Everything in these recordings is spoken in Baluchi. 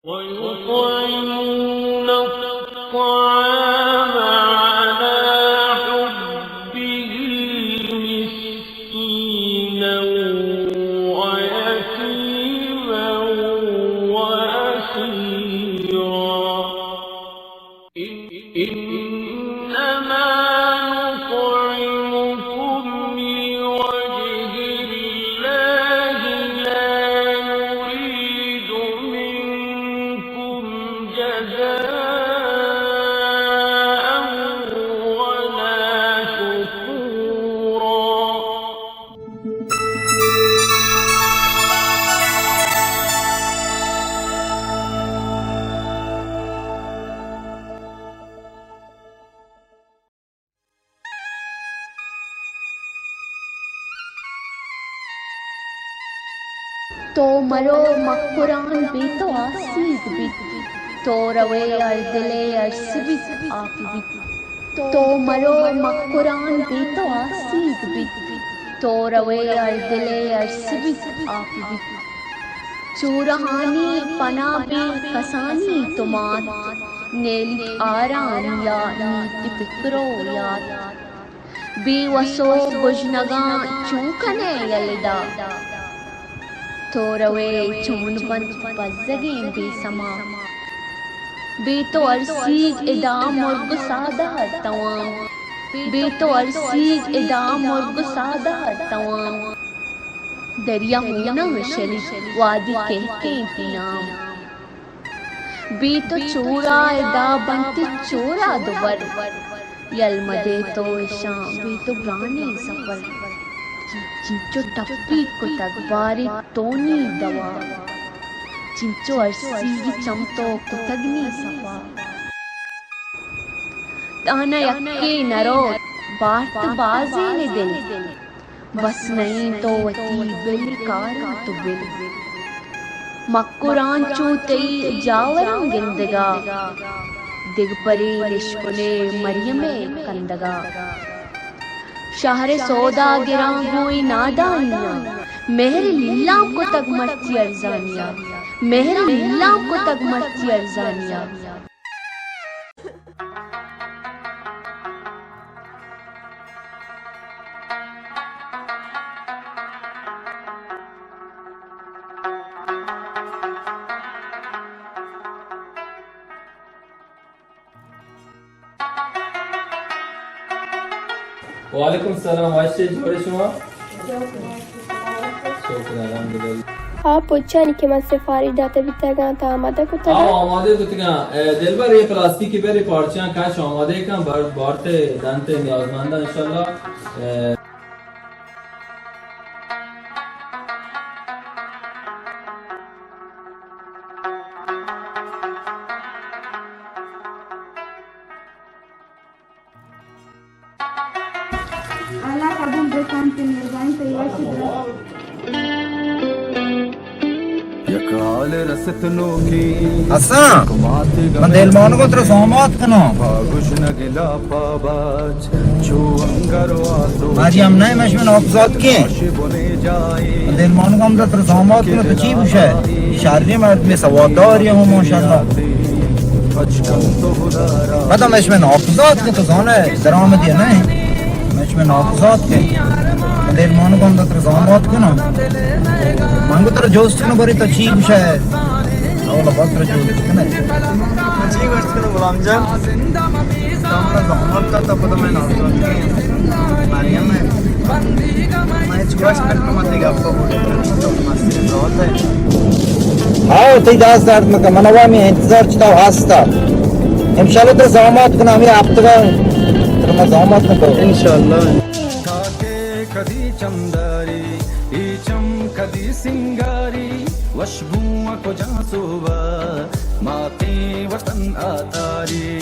ويطعمون الطعام على حبه مسكينا ويتيما وأسيرا. إنما نطعمكم لوجه الله لا نريد منكم جزاء ولا شكورا. تو مرو مکران بے تو آسیگ بیت، تو روئے ہر دلے ارس بیت آپ بیت۔ تو مرو مکران بے تو آسیگ بیت، تو روئے ہر دلے ارس بیت آپ بیت۔ چورہانی پناہ بے کسانی تو مات، نیلیت آرام یا نیت پکر و یات۔ بے وس و گژنگاں چون کنئے یل ادا؟ تو روئے چون بنت بزگیں بے سما۔ بے تو ارسیگ ادا مرگ سادہ توان۔ بے تو ارسیگ ادا مرگ سادہ توان۔ دریا ہوناں شریف وادی کہکیں پینام۔ بے تو چورا ادا بنت چورا دوبر۔ یل مدے تو اشاں بے تو گرانیں سفر۔ چنچو ٹپی کتگ باری ٹونی دوا۔ چنچو ارسی چم تو کتگ نی صفا۔ دانا یکے نرو بارت بازیں دل۔ بس نئیں تو وتی بل کاراں تو بل۔ مکران چو تئی جاوراں گندگا۔ دگپرے نشکنے مریم ء کندگا۔ شہر سوداگراں گوں اے نادانیاں۔ مہر لیلام کتگ مرچی ارزانیا۔ مہر لیلام کتگ مرچی ارزانیا۔ وعلیکم السلام، وش ئے، جوڑ ئے شما؟ شکر الحمدللہ۔ آ پچانی کہ من سفارش داتہ بیتگاں، تا آمادہ کتگاں؟ آ، آمادہ کتگاں۔ اے، دلبر، اے پلاستیکی بر، اے پارچیاں کش آمادہ کن، بر، بارت دنت نیازمنداں انشاءاللہ۔ اے، اللہ قبول بکنت، مہربانی تئی وش درست۔ یک حال رست نوکی۔ حسن، من دلمانو کو ترا زامات کناں۔ پاگوش نگلا پاباچ، چو انگر و آزو۔ ماری ہم نہ، مش میں ناکزات کے۔ من دلمانو کو ہم ترا زامات کناں، تو چی گوشے؟ شہری مرد میں سواددار یا ہوں ماشاءاللہ۔ پدا مش میں ناکزات کہ تو زانے درآمدی نہ۔ مش میں ناکزات کہ دلمانو گم تر زامات کناں۔ من گو تر جوست کنو بری تو چی گوشے؟ اولا بات تر جوست کنے۔ چی گوشت کنو غلام جان؟ تو ہمارا زامات کا تو پتہ میں ناکزات کہ مریم ہے۔ ہاو، تئی دست درد مکن، من عوامی انتظار چتاو ہستا۔ انشاءاللہ ترا زامات کناں، ہمے ہفتگا ترا من زامات کناں۔ انشاءاللہ۔ تاکہ کدی چمداری، ای چم کدی سنگاری، وشبو کجا صوبہ، ماتی وطن آتاری۔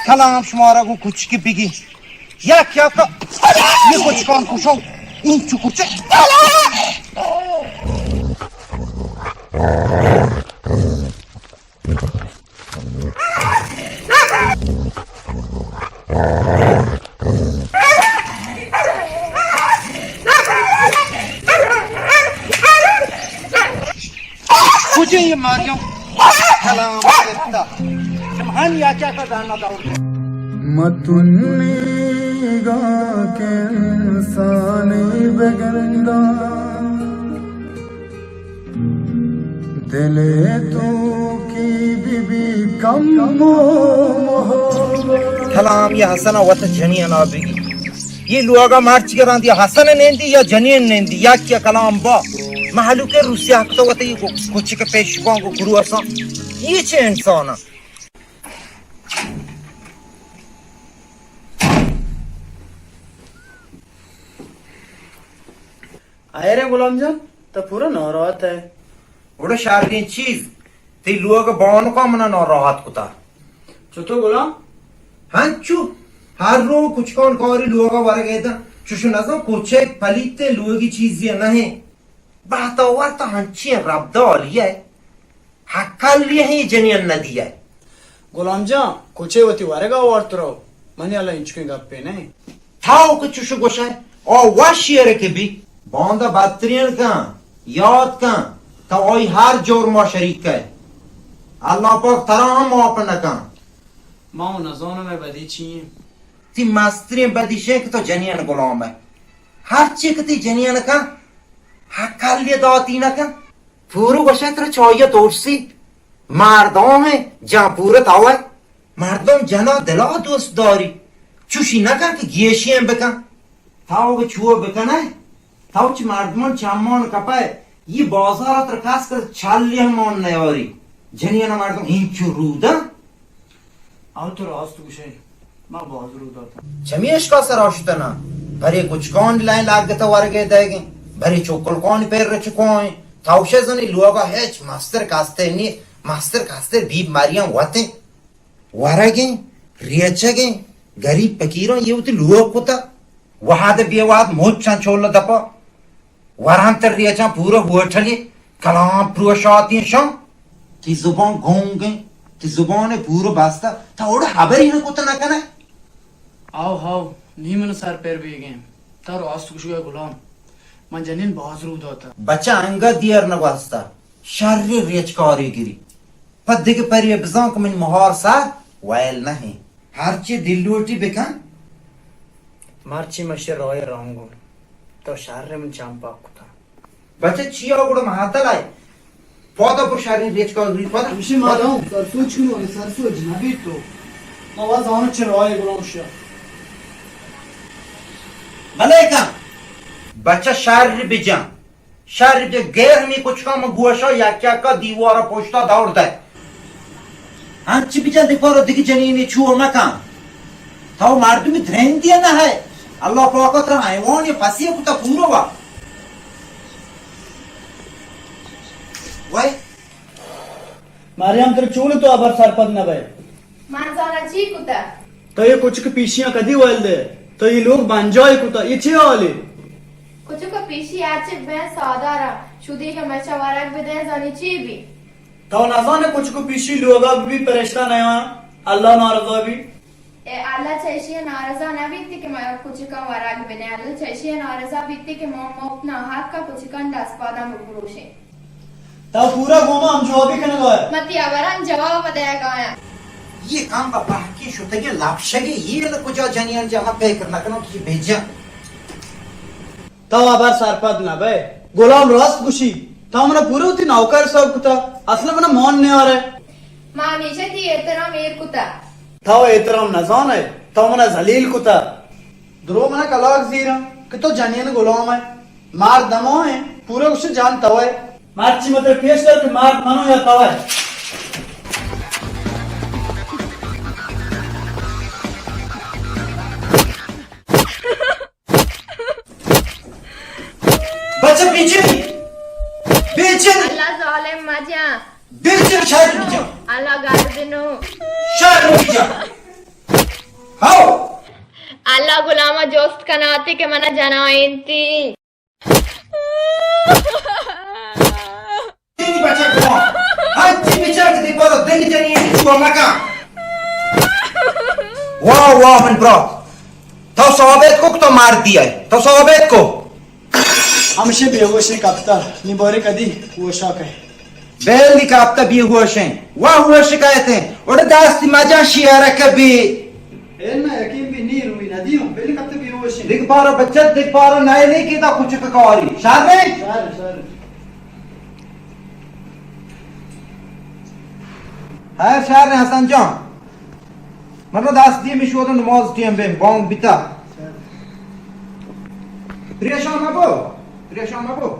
کلام شمارا گوں کچکی بگی۔ یک یک یہ کچکان کشو۔ این چو کچک۔ ء، جی ماریوں کلام کرتا۔ ہم یا کیا کا دانا دور۔ متنیگا کہ انسانی بگندا، دل تو کی بی بی کم و محبت۔ کلام یا حسن وت جنین آ بگی۔ یہ لوگا مرچی گران دیا حسن نندی یا جنین نندی یا کیا کلام با۔ محلوک روسیا تو وت یہ کچک پیش بانگو کرو اسان۔ یہ چه انسان؟ آئرے غلام جان، تو پورا ناراحت ہے۔ اوڑے شریں چیز، تی لوگ بانکا منا ناراحت کتا۔ چطور غلام؟ ہنچو، ہر رو کچکان کاری لوگا ورگے دا، چوشو نزان کوچے پلیتے لوگی چیزی نہیں۔ بہتاور تو ہنچی ربدالی ہے۔ ہکل یہ جنین ندی ہے۔ غلام جان، کچے وتی ورگا وارت رو، منی اللہ انچکیں گپے نہیں۔ تھاو کہ چوشو گوشے، او وشی ارے کہ بی۔ باندا بدترین کن، یاد کن، تو آئی ہر جرما شریک ہے۔ اللہ پاک ترا ہم معاف نہ کن۔ ما و نزانم اے بدی چی ہیں۔ تی مسترین بدی شے کہ تو جنین غلام ہے۔ ہر چی کہ تی جنین کن، ہکل یہ داتی نہ کن۔ پورو گوشے ترا چاہیے ترسی۔ مردم ہے، جان پورت آوے۔ مردم جنا دلا دوست داری۔ چوشی نہ کن کہ گیشی ہم بکن۔ تاو کہ چو بکنے، تاو چی مردمان چمان کپے، یہ بازار تر کس کہ چلی ہم مان نیاری۔ جنین مردم اینچو رودا۔ او تو راست گوشے، ما باز رو داتا۔ چمی اشکا سرا شتنا، برے کچکان لائن لاگتا ورگے دیگیں، برے چوکلکان پیر رچکوئیں، تاوشے زنی لوگا ہیچ مستر کاستے نی، مستر کاستے بیب ماریاں وتیں، ورگیں، ریچگیں، گریب پکیران یہ وتی لوگ کتا، وہد بے وہد موچاں چول دپا۔ وران تر ریچاں پورا ہوٹلی کلام پروشاتی شان۔ تی زبان گونگیں، تی زبان پورا بستا، تا اوڑا حبری نہ کتا نہ کنے۔ آو ہاو، نی من سر پیر بیگیں۔ تا راست گوشگا غلام، من جنین باز رو داتا۔ بچہ انگا دیر نہ گوستا، شر ریچکاری گری۔ پہ دگہ پرے بزاں کہ منی مہار سر ویل نہ انت۔ ہرچی دل لوٹی بکن۔ مرچی مشی راہ رنگو تو شر من چمپا کتا۔ بچہ چیا گڑا مہتل آئی؟ پادا پر شرین ریچکا گری پادا۔ ہمشی ما داؤں سرسوچ کنو، اگہ سرسوچ نبی تو۔ ما وا زانو چہ راہ گلام شیا۔ بلے کن۔ بچہ شر بجن۔ شر بجن، گیر ہمی کچکاں من گوشا یک یکا دیوارا پشتا دور دے۔ ہنچ بجن دپارا دگہ جنینی چو مکن۔ تو مردمی درندی نہ ہے۔ اللہ پاکا ترا حیوانی پسی کتا پورو وا۔ وای۔ مریم تر چون تو ابر سرپد نہ بئے۔ من زاناں چی کتہ؟ تو یہ کچک پیشیاں کدی ول دے؟ تو یہ لوگ بنجائی کتہ، یہ چی حالے؟ کچک پیشی ہرچی بین سادارا، شودی کہ مچا ورگ بدین زانی چی بی؟ تو نزانے کچک پیشی لوگا بی پرشتہ نیاں، اللہ نارضا بی۔ اے اللہ چہ ایشی نارضا نہ بیت کہ ما کچکاں ورگ بدیں۔ اللہ چہ ایشی نارضا بیت کہ ما مفت ناحق کچکاں دست پاداں بپروشیں۔ تو پورا گوما ہم جوابی کنگا ئے۔ من تئی ہبراں جواب دیگا آں۔ یہ کم بہ بہکیں شتگیں لپشگے، یہ نہ کجا جنیان جہاں فکر نہ کنو کہ یہ بھیجاں۔ تو ابر سرپد نہ بئے۔ غلام راست گوشی۔ تو منا پورا وتی نوکر حساب کتا۔ اصلا منا مان نیارے۔ ما ہمیشہ تئی احترام ایر کتا۔ تو احترام نزانئے۔ تو منا ذلیل کتا۔ درو منا کلاگ زیراں کہ تو جنین غلام ئے۔ مرد ہمو ئے، پورا گوشے جان تو ئے۔ مرچی متر پیش دار کہ مرد منو یا تو ئے۔ بچہ پیچھے، پیچھے۔ اللہ ظالم مجا۔ پیچھے شاید پیچھے۔ اللہ گردنو۔ شاید پیچھے۔ ہاؤ۔ اللہ غلامہ جست کناتی کہ منا جنائینتی۔ تئی بچک ما، ہنچی بچک دی پدا دگہ جنین چو مکن۔ واہ واہ من برات، تو ثابت کو کہ تو مردی ئے، تو ثابت کو۔ ہمشی بے ہوشی کپتا، نی بارے کدی ہوشا کئے۔ بیلی کپتہ بے ہوشیں۔ واہ ہوش کایتیں۔ اڑ داستی مجا شیارہ کبی۔ اے نہ یقین بھی نی روی ندیوں۔ بیلی کپتہ بے ہوشیں۔ دیکھ پارا بچت، دیکھ پارا نئے نہیں کیتا کچھ کاری۔ شر نے؟ شر، شر۔ ہر شر نے حسن جان۔ من دست دی می شود نماز ٹیم بیم بانگ بیتا۔ پریشان مبو، پریشان مبو۔